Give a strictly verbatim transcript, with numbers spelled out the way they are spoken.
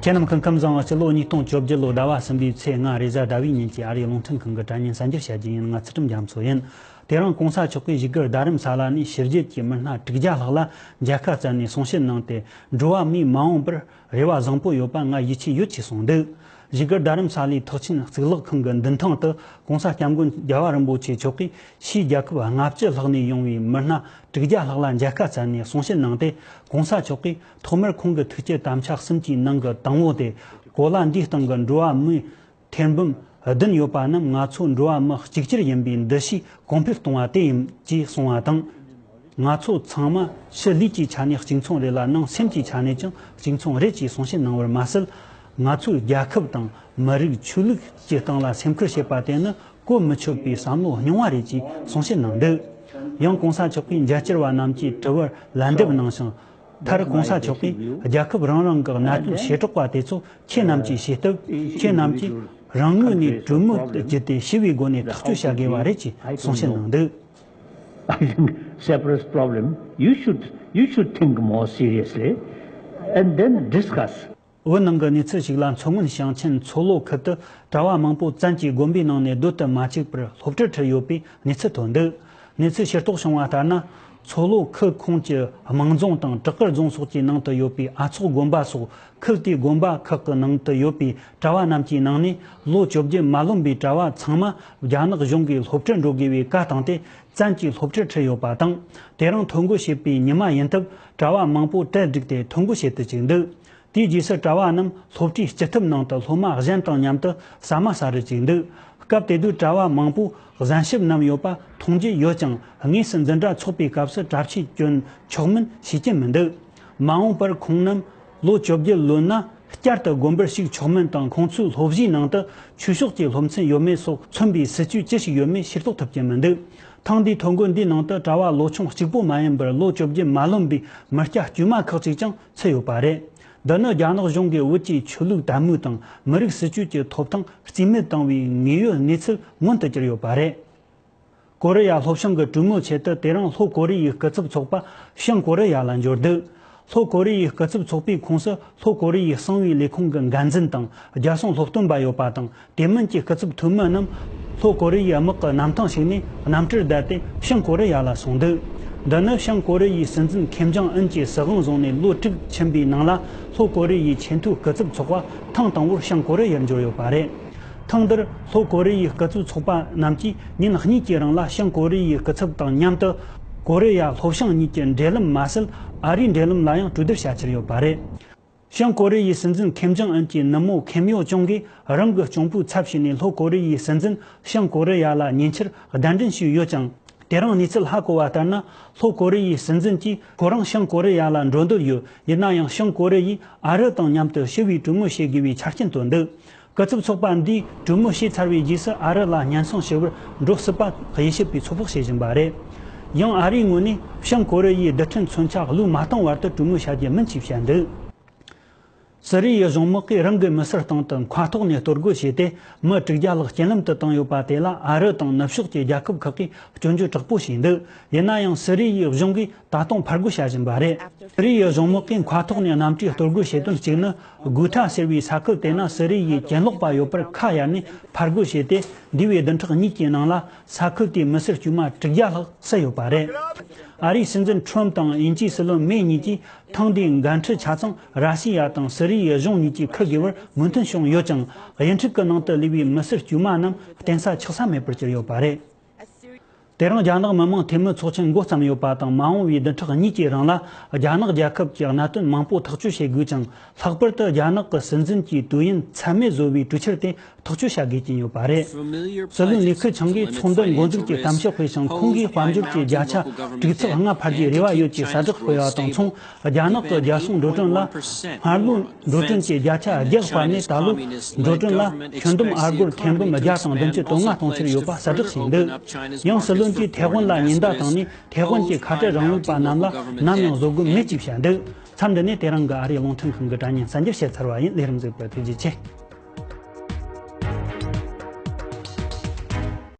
ཁྱེད་རྣམས་སྐུ་ཁམས་བཟང་། སྤྱི་ལོ་ཉིས་སྟོང་བཅོ་བརྒྱད་ལོ་ཟླ་བ་གསུམ་པའི་ཚེས་ལྔ་རེས་གཟའ་ཟླ་བའི་ཉིན་གྱི་ཨ་རིའི་རླུང་འཕྲིན་ཁང་གི་དྲ་བརྙན་གསར་འགྱུར་བཤད་རྒྱུ་ཡིན། ང་ཚུལ་ཁྲིམས་རྒྱ་མཚོ་ཡིན། དེ་རིང་གོང་ས་མཆོག་གིས་བཞུགས་སྒར་རྡ་རམ་ས་ལ་ནས་ཕྱི་རྒྱལ་གྱི་མི་སྣ་དྲུག་བརྒྱ་ལྷག་ལ་མཇལ་ཁ་བསྩལ་ནས་གསུང་བཤད་གནང་སྟེ། འགྲོ་བ་མིའི་མ་འོངས་པར་རེ་བ་བཟང་པོ་ཡོད་པ་ང་ཡིད་ཆེས་ཡོད་ཅེས་གསུངས་འདུག། བཞུགས་སྒར་རྡ་རམ་ས་ལའི་ཐེག་ཆེན་གཙུག་ལག་ཁང་གི་མདུན་ཐང་དུ་གོང་ས་སྐྱབས་མགོན་རྒྱལ་བ་རིན་པོ་ཆེ་མཆོག་གིས་ཕྱིའི་རྒྱལ་ཁབ་ལྔ་བཅུ་ལྷག་ནས་ཡོང་བའི་མི་སྣ་དྲུག་བརྒྱ་ལྷག་ལ་མཇལ་ཁ་བསྩལ་ནས་གསུང་བཤད་གནང་སྟེ། གོང་ས་མཆོག་གིས་ཐོག་མར་ཁོང་གི་ཐུགས་བསྐྱེད་དམ་བཅའ་གསུམ་གྱི་ནང་གི་དང་པོ་དེ། གོ་ལ་འདིའི་སྟེང་གི་འགྲོ་བ་མིའི་ཐེར་འབུམ་བདུན་ཡོད་པ་རྣམས་ང་ཚོ་འགྲོ་བ་མི་གཅིག་གྱུར་ཡིན་པའི་འདུ་ཤེས་གོང་འཕེལ་གཏོང་བ་དེ་ཡིན་ཅེས་གསུངས་པ་དང་། ང་ཚོ་ཚང་མ་ཕྱི་ལུས་ཀྱི་ཆ་ནས་གཅིག་མཚུངས་རེད་ལ། ནང་སེམས་ཀྱི་ཆ་ནས་ཀྱང་གཅིག་མཚུངས་རེད་ཅེས་གསུང་བཤད་གནང་བར་མ་ཟད། ང་ཚོའི་རྒྱལ་ཁབ་དང་མི་རིགས་ཆོས་ལུགས་ཀྱི་སྟེང་ལ་སེམས་ཁུར་བྱེད་པ་དེ་ནི་གོ་མི་ཆོད་པའི་བསམ་བློ་རྙིང་བ་རེད་ཅེས་གསུང་བཤད་གནང་འདུག། ཡང་གོང་ས་མཆོག་གིས་མཇལ་བཅར་བ་རྣམས་ཀྱི་དྲི་བར་ལན་འདེབས་གནང་ཞིང་། མཐར་གོང་ས་མཆོག་གིས་རྒྱལ་ཁབ་རང་རང་གི་གནད་དོན་བྱེ་བྲག་པ་དེ་ཚོ་ཁྱེད་རྣམས་ཀྱིས་ཤེས་སྟབས། ཁྱེད་རྣམས་ཀྱིས་རང་ངོས་ནས་གྲོས་མོལ་བརྒྱུད་དེ་ཞི་བའི་སྒོ་ནས་ཐག་གཅོད་བྱ་དགོས་པ་རེད་ཅེས་གསུང་བཤད་གནང་འདུག། I think separate problem. You should you should think more seriously and then discuss. བོད་ནང་གི་གནས་ཚུལ་ཞིག་ལ་མཚོ་སྔོན་ཞིང་ཆེན་མཚོ་ལྷོ་ཁུལ་དུ་གྲྭ་བ་མང་པོ་བཙན་གྱིས་དགོན་པའི་ནང་ནས་སྡོད་དུ་མ་བཅུག་པར་སློབ་གྲྭར་ཁྲིད་ཡོད་པའི་གནས་ཚུལ་ཐོན་འདུག། གནས་ཚུལ་ཤེས་རྟོགས་བྱུང་བ་ལྟར་ན། མཚོ་ལྷོ་ཁུལ་ཁོངས་ཀྱི་དམངས་རྫོང་དང་བྲག་དཀར་རྫོང་སོགས་ཀྱི་ནང་དུ་ཡོད་པའི་ཨ་ཚོགས་དགོན་པ་སོགས། ཁུལ་དེའི་དགོན་པ་ཁག་གི་ནང་དུ་ཡོད་པའི་གྲྭ་བ་རྣམས་ཀྱི་ནང་ནས་ལོ་བཅོ་བརྒྱད་མ་ལོན་པའི་གྲྭ་བ་ཚང་མ་རྒྱ་ནག་གཞུང་གིས་སློབ་གྲྭར་འགྲོ་དགོས་པའི་བཀའ་བཏང་སྟེ། བཙན་གྱིས་སློབ་གྲྭར་ཁྲིད་ཡོད་པ་དང་། དེ་རིང་ཐོ་འགོད་བྱས་པའི་ཉི་མ་ཡིན་སྟབས། གྲྭ་བ་མང་པོ་གྲལ་བསྒྲིགས་ཏེ་ཐོ་འགོད་བྱེད་དུ་བཅུག་འདུག། དེའི་རྗེས་སུ་གྲྭ་བ་རྣམས་སློབ་གྲྭའི་སྤྱི་ཐབ་ནང་དུ་སློབ་མ་གཞན་དང་མཉམ་དུ་ཟ་མ་ཟ་རུ་བཅུག་འདུག། སྐབས་དེ་དུས་གྲྭ་བ་མང་པོ་གཟན་ཤུབས་བསྣམས་ཡོད་པ་མཐོང་རྒྱུ་ཡོད་ཀྱང་། དངོས་སུ་འཛིན་གྲྭ་འཚོགས་པའི་སྐབས་སུ་གྲྭ་ཆས་གྱོན་ཆོག་མིན་ཤེས་ཀྱི་མི་འདུག། མ་འོངས་པར་ཁོང་རྣམས་ལོ་བཅོ་བརྒྱད་ལོན་ན་བསྐྱར་དུ་དགོན་པར་ཞུགས་ཆོག་མིན་དང་། ཁོང་ཚོའི་སློབ་གཞིའི་ནང་དུ་ཆོས་ཕྱོགས་ཀྱི་སློབ་ཚན་ཡོད་མེད་སོགས་མཚོན་པའི་སྲིད་ཇུས་ཅི་ཞིག་ཡོད་མེད་ཤེས་རྟོགས་ཐུབ་ཀྱི་མི་འདུག། ཐེངས་འདིའི་ཐོ་འགོད་འདིའི་ནང་དུ་གྲྭ་བ་ལོ་ཆུང་གཅིག་པོ་མ་ཡིན་པར་ལོ་བཅོ་བརྒྱད་མ་ལོན་པའི་མི་སྐྱ་དཀྱུས་མ་ཁག་ཅིག་ཀྱང་ཚུད་ཡོད་པ་རེད། འདི་ནི་རྒྱ་ནག་གཞུང་གིས་བོད་ཀྱི་ཆོས་ལུགས་དད་མོས་དང་མི་རིགས་སྲིད་ཇུས་ཀྱི་ཐོབ་ཐང་རྩིས་མེད་བཏང་བའི་དངོས་ཡོད་གནས་ཚུལ་མངོན་དུ་གྱུར་ཡོད་པ་རེད། ཀོ་རི་ཡ་ལྷོ་བྱང་གི་གྲོས་མོལ་ཆེད་དུ་དེ་རིང་ལྷོ་ཀོ་རི་ཡའི་སྐུ་ཚབ་ཚོགས་པ་བྱང་ཀོ་རི་ཡ་ལ་འབྱོར་འདུག། ལྷོ་ཀོ་རི་ཡའི་སྐུ་ཚབ་ཚོགས་པའི་ཁོངས་སུ་ལྷོ་ཀོ་རི་ཡའི་གསང་བའི་ལས་ཁུངས་ཀྱི་འགན་འཛིན་དང་རྒྱལ་སྲུང་སློབ་སྟོན་པ་ཡོད་པ་དང་། དེ་མིན་གྱི་སྐུ་ཚབ་འཐུས་མི་རྣམས་ལྷོ་ཀོ་རི་ཡའི་དམག་གི་གནམ་ཐང་ཞིག་ནས་གནམ་གྲུར་བསྡད་དེ་བྱང་ཀོ་རི་ཡ་ལ་སོང་འདུག། འདི་ནི་བྱང་ཀོ་རི་ཡའི་སྲིད་འཛིན་ཁེམ་ཇོང་ཨུན་གྱིས་སྲིད་དབང་བཟུང་ནས་ལོ་དྲུག་ཕྱིན་པའི་ནང་ལ། ལྷོ་ཀོ་རི་ཡའི་ཆེས་མཐོའི་སྐུ་ཚབ་ཚོགས་པ་ཐེངས་དང་པོར་བྱང་ཀོ་རི་ཡར་འབྱོར་ཡོད་པ་རེད། ཐེངས་འདིར་ལྷོ་ཀོ་རི་ཡའི་སྐུ་ཚབ་ཚོགས་པ་རྣམས་ཀྱིས་ཉིན་གཉིས་ཀྱི་རིང་ལ་བྱང་ཀོ་རི་ཡའི་སྐུ་ཚབ་དང་མཉམ་དུ། ཀོ་རི་ཡ་ལྷོ་བྱང་གཉིས་ཀྱི་འབྲེལ་ལམ་མ་ཟད། ཨ་རིའི་འབྲེལ་ལམ་ལ་ཡང་གྲོས་བསྡུར་བྱ་འཆར་ཡོད་པ་རེད། བྱང་ཀོ་རི་ཡའི་སྲིད་འཛིན་ཁེམ་ཇོང་ཨུན་གྱི་ནུ་མོ་ཁེམ་ཡོ་ཅུང་གིས་རང་གི་གཅུང་པོའི་ཚབ་བྱས་ནས་ལྷོ་ཀོ་རི་ཡའི་སྲིད་འཛིན་བྱང་ཀོ་རི་ཡ་ལ་ཉེ་ཆར་གདན་འདྲེན་ཞུས་ཡོད་ཀྱང་། དེ་རིང་གནས་ཚུལ་ཧ་གོ་བ་ལྟར་ན། ལྷོ་ཀོ་རི་ཡའི་སྲིད་འཛིན་གྱིས་ཁོ་རང་བྱང་ཀོ་རི་ཡ་ལ་འགྲོ་འདོད་ཡོད། ཡིན་ན་ཡང་། བྱང་ཀོ་རི་ཡས་ཨ་རི་དང་མཉམ་དུ་ཞི་བའི་གྲོས་མོལ་བྱེད་དགོས་པའི་ཆ་རྐྱེན་བཏོན་འདུག། སྐུ་ཚབ་ཚོགས་པ་འདིས་གྲོས་མོལ་བྱས་ཚར་བའི་རྗེས་སུ་ཨ་རི་ལ་སྙན་སེང་ཞུ་བར་འགྲོ་སྲིད་པ་དབྱེ་ཞིབ་པས་ཚོད་དཔག་བྱེད་བཞིན་པ་རེད། ཡང་ཨ་རིའི་ངོས་ནས་བྱང་ཀོ་རི་ཡའི་རྡུལ་ཕྲན་མཚོན་ཆ་བློས་མ་བཏང་བར་དུ་གྲོས་མོལ་བྱ་རྒྱུ་མིན་ཞེས་བཤད་འདུག། སི་རི་ཡའི་གཞུང་དམག་གིས་རང་གི་མི་སེར་སྟེང་དུ་མཁའ་ཐོག་ནས་གཏོར་རྒོལ་བྱས་ཏེ། མི་དྲུག་བརྒྱ་ལྷག་རྐྱེན་ལམ་དུ་བཏང་ཡོད་པ་དེ་ལ་ཨ་རི་དང་ནུབ་ཕྱོགས་ཀྱི་རྒྱལ་ཁབ་ཁག་གིས་སྐྱོན་བརྗོད་དྲག་པོ་བྱས་འདུག། ཡིན་ན་ཡང་། སི་རི་ཡའི་གཞུང་གིས་ད་དུང་ཕར་རྒོལ་བྱ་བཞིན་པ་རེད། སི་རི་ཡའི་གཞུང་དམག་གིས་མཁའ་ཐོག་ནས་གནམ་གྲུའི་གཏོར་རྒོལ་བྱེད་དོན་གཅིག་ནི། གུ་ཐ་ཟེར་བའི་ས་ཁུལ་དེ་ན་སི་རི་ཡའི་གྱེན་ལོག་པ་ཡོད་པར་ཁ་གཡར་ནས་ཕར་རྒོལ་བྱས་ཏེ། འདས་པའི་བདུན་ཕྲག་གཉིས་ཀྱི་ནང་ལ་ས་ཁུལ་དེའི་མི་སེར་དཀྱུས་མ་དྲུག་བརྒྱ་ལྷག་བསད་ཡོད་པ་རེད། ཨ་རིའི་སྲིད་འཛིན་ཁྲོམ་དང་དབྱིན་ཇིའི་སྲིད་བློན་མེ་གཉིས་ཀྱིས་ཐེངས་འདིའི་འགན་འཁྲི་ཆ་ཚང་ར་ཤི་ཡ་དང་སི་རི་ཡའི་གཞུང་གཉིས་ཀྱིས་འཁུར་དགོས་པར་མོས་མཐུན་བྱུང་ཡོད་ཀྱང་། དབྱེ་འཕྲུག་གི་ནང་དུ་ལུས་པའི་མི་སེར་དཀྱུས་མ་རྣམས་བརྟེན་ས་ཆགས་ས་མེད་པར་གྱུར་ཡོད་པ་རེད། དེ་རིང་རྒྱ་ནག་མི་དམངས་འཐུས་མི་ཚོགས་ཆེན་འགོ་བརྩམས་ཡོད་པ་དང་། མ་འོངས་པའི་བདུན་ཕྲག་གཉིས་ཀྱི་རིང་ལ་རྒྱ་ནག་རྒྱལ་ཁབ་ཀྱི་གནད་དོན་མང་པོ་ཐག་གཅོད་བྱེད་དགོས་ཀྱང་། ལྷག་པར་དུ་རྒྱ་ནག་གི་སྲིད་འཛིན་གྱི་དུས་ཡུན་ཚད་མེད་བཟོ་བའི་གྲོས་འཆར་དེ་ཐག་གཅོད་བྱ་དགོས་ཀྱིན་ཡོད་པ་རེད། སྲིད་བློན་ལི་ཁི་ཆང་གིས་ཚོགས་འདུ་འགོ་འཛུགས་ཀྱི་གཏམ་བཤད་སྤེལ་ཞིང་། ཁོང་གིས་དཔལ་འབྱོར་གྱི་བརྒྱ་ཆ་དྲུག་ཚེག་ལྔ་འཕར་རྒྱུའི་རེ་བ་ཡོད་ཅེས་གསལ་བསྒྲགས་སྤེལ་བ་དང་མཚུངས། རྒྱ་ནག་གི་རྒྱལ་སྲུང་འགྲོ་གྲོན་ལ། སྔར་ལོའི་འགྲོ་གྲོན་གྱི་བརྒྱ་ཆ་བརྒྱད་སྤར་ནས། ད་ལོའི་འགྲོ་གྲོན་ལ་ཁྱོན་བསྡོམས་ཨ་སྒོར་ཐེར་འབུམ་བརྒྱ་དང་བདུན་ཅུ་དོན་ལྔ་གཏོང་རྩིས་ཡོད་པ་གསལ་བསྒྲགས་བྱས་འདུག། ཡང་། སྲིད་བློན་གྱིས་ཐའེ་ཝན་ལ་ཉེན་བརྡ་བཏང་ནས། ཐའེ་ཝན་གྱི་ཁ་བྲལ་རིང་ལུགས་པ་རྣམས་ལ་ནམ་ཡང་བཟོད་སྒོམ་མེད་ཅེས་བཤད་འདུག། མཚམས་འདི་ནས་དེ་རིང་གི་ཨ་རིའི་རླུང་འཕྲིན་ཁང་གི་དྲ་བརྙན་གསར་འགྱུར་བཤད་ཚར་བ་ཡིན། ལས་རིམ་གཟིགས་པར་ཐུགས་རྗེ་ཆེ།